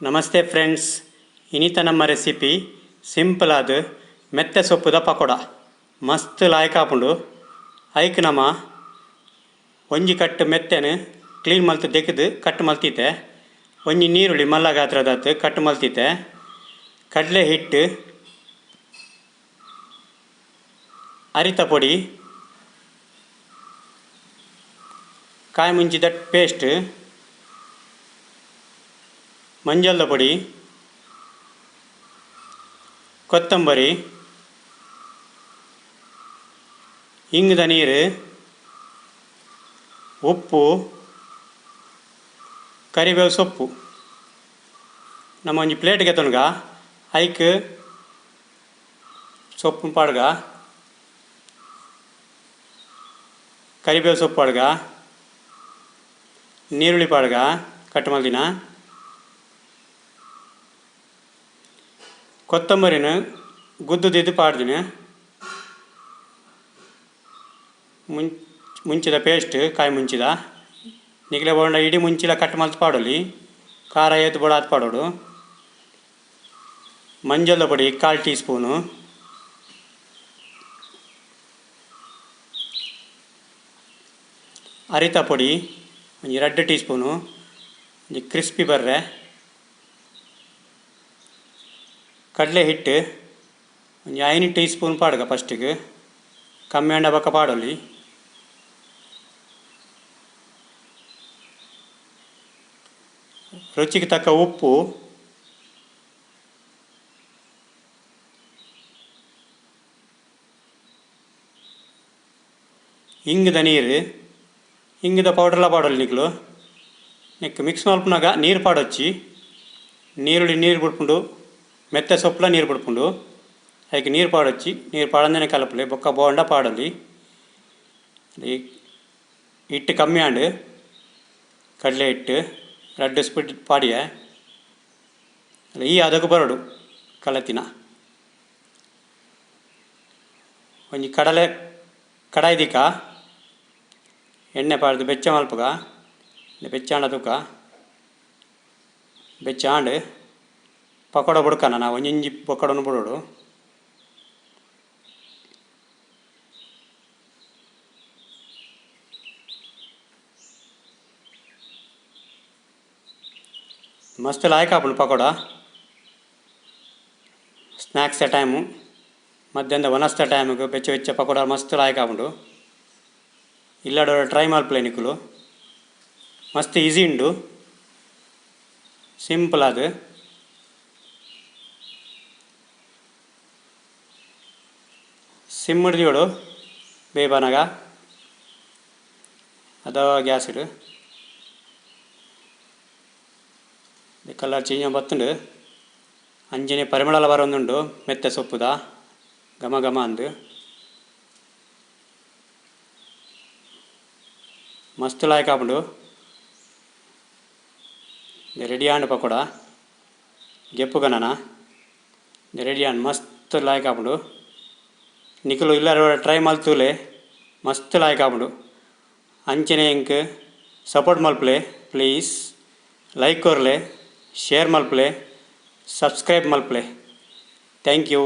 Namaste friends, ಇನಿತ ನಮ್ಮ recipe simple ಆದ ಮೆತ್ತೆ ಸೊಪ್ಪುದ ಪಕೋಡ. ಮಸ್ತ್ ಲಾಯ್ಕ್ ಆಪುಂಡು. ಐಕ್ ನಮ ಒಂಜಿ ಕಟ್ಟು ಮೆತ್ತೆನು ಕ್ಲೀನ್ ಮಲ್ತು ದೆಕ್ದು ಕಟ್ ಮಲ್ತಿತ್ತೆ. ಒಂಜಿ ನೀರುಳ್ಳಿ ಮಲ್ಲ ಗಾತ್ರದಾತ್ ಕಟ್ ಮಲ್ತಿತ್ತೆ. ಕಡಲೆ ಹಿಟ್ಟು, ಅರಿತ ಪೊಡಿ, ಕಾಯಿ ಮುಂಚಿದ ಪೇಸ್ಟ್, ಮಂಜಲ್ದ ಪೊಡಿ, ಕೊತ್ತಂಬರಿ, ಇಂಗ್ದ ನೀರು, ಉಪ್ಪು, ಕರಿಬೇವು ಸೊಪ್ಪು. ನಮ್ಮ ಒಂಜಿ ಪ್ಲೇಟ್ ಗೆತೊನ್ಗ ಐಕ್ ಸೊಪ್ಪು ಪಾಡ್ಗ, ಕರಿಬೇವು ಸೊಪ್ಪು ಪಾಡ್ಗ, ನೀರುಳ್ಳಿ ಪಾಡ್ಗ ಕಟ್ ಮಲ್ದಿನ, ಕೊತ್ತಂಬರಿನ ಗುದ್ದುದಿದ್ದು ಪಾಡ್ದಿನ, ಮುಂಚಿದ ಪೇಸ್ಟ್ ಕಾಯಿ ಮುಂಚಿದ ನಿಕ್ಲೆ ಬೋಂಡ ಇಡೀ ಮುಂಚಿಲ ಕಟ್ ಮಲ್ತ್ ಪಾಡೊಲಿ, ಖಾರ ಏತ್ ಬೋಡ ಆತ್ ಪಾಡೊಡು. ಮಂಜಲ್ದ ಪೊಡಿ 1/4 ಟೀ ಸ್ಪೂನು, ಅರಿತ ಪೊಡಿ ಒಂಜಿ 2 ಟೀ ಸ್ಪೂನು, ಒಂಜಿ ಕ್ರಿಸ್ಪಿ ಬರ್ರೆ, ಕಡಲೆ ಹಿಟ್ಟು ಒಂಜಿ 5 ಟೀ ಸ್ಪೂನ್ ಪಾಡ್ಗ ಫಸ್ಟಿಗೆ, ಕಮ್ಮಿ ಅಂಡ ಬೊಕ್ಕ ಪಾಡೊಲಿ. ರುಚಿಗೆ ತಕ್ಕ ಉಪ್ಪು, ಇಂಗ್ದ ನೀರು, ಇಂಗ್ದ ಪೌಡರ್ಲ ಪಾಡೊಲಿ ನಿಕ್ಲು. ನೆಕ್ ಮಿಕ್ಸ್ ಮಲ್ಪುನಗ ನೀರು ಪಾಡೊಚ್ಚಿ, ನೀರುಳ್ಳಿ ನೀರು ಬುಡ್ಪುಂಡು, ಮೆತ್ತೆ ಸೊಪ್ಪುಲ ನೀರು ಬುಡ್ಪುಂಡು. ಐಕ್ ನೀರು ಪಾಡೊಚ್ಚಿ, ನೀರು ಪಾಡಂದನೆ ಕಲಪುಲೆ, ಬೊಕ್ಕ ಬೋಂಡ ಪಾಡೊಲಿ. ಹಿಟ್ಟು ಕಮ್ಮಿ ಆಂಡ್, ಕಡಲೆ ಹಿಟ್ಟು 2 ಸ್ಪೂನ್ ಪಾಡಿಯ ಈ ಅದಕ್ಕೆ ಬರಡು ಕಲತಿನ. ಒಂಜಿ ಕಡಲೆ ಕಡಾಯಿ ದಿಕ್ಕ ಎಣ್ಣೆ ಪಾಡ್ದು ಬೆಚ್ಚ ಮಲ್ಪುಗ, ಬೆಚ್ಚಾಂಡ ತುಕ ಬೆಚ್ಚ ಆಂಡ್ ಪಕೋಡ ಬುಡ್ಕನ ನಾ ಒಂಜೊಂಜಿ ಪಕೋಡನು ಬುಡೋಡು. ಮಸ್ತ್ ಲಾಯ್ಕ್ ಆಪುಂಡು ಪಕೋಡ. ಸ್ನ್ಯಾಕ್ಸ್ ಟೈಮು, ಮಧ್ಯಾಹ್ನದ ವನಸ್ದ ಟೈಮಿಗೆ ಬೆಚ್ಚ ಬೆಚ್ಚ ಪಕೋಡ ಮಸ್ತ್ ಲಾಯ್ಕ್ ಆಪುಂಡು. ಇಲ್ಲಡ ಟ್ರೈ ಮಲ್ಪುಲೆ ನಿಕುಲು, ಮಸ್ತ್ ಈಸಿ ಉಂಡು, ಸಿಂಪಲ್ ಆದ್. ಸಿಮ್ ದೀವೊಡು ಬೇಬನಗ ಅದ ಗ್ಯಾಸ್ ಇಡು. ಕಲರ್ ಚೇಂಜ್ ಬತ್ತುಂಡು, ಅಂಚನೆ ಪರಿಮಳಲ ಬರೊಂದುಂಡು ಮೆತ್ತೆ ಸೊಪ್ಪುದ ಘಮ ಘಮ ಅಂದ್. ಮಸ್ತ್ ಲಾಯ್ಕ್ ಆಪುಂಡು. ರೆಡಿ ಆಂಡ್ ಪಕೋಡ ಗೆಪ್ಪುಗ ನನ ರೆಡಿ ಆಂಡ್ ಮಸ್ತ್ ಲಾಯ್ಕ್ ಆಪುಂಡು. ನಿಕುಲು ಇಲ್ಲರ ಟ್ರೈ ಮಲ್ತುಲೆ, ಮಸ್ತ್ ಲಾಯ್ಕ್ ಆಪುಂಡು. ಅಂಚನೆ ಎಂಕ್ ಸಪೋರ್ಟ್ ಮಲ್ಪುಲೆ ಪ್ಲೀಸ್, ಲೈಕ್ ಕೊರ್ಲೆ, ಶೇರ್ ಮಲ್ಪುಲೆ, ಸಬ್ಸ್ಕ್ರೈಬ್ ಮಲ್ಪುಲೆ. Thank you.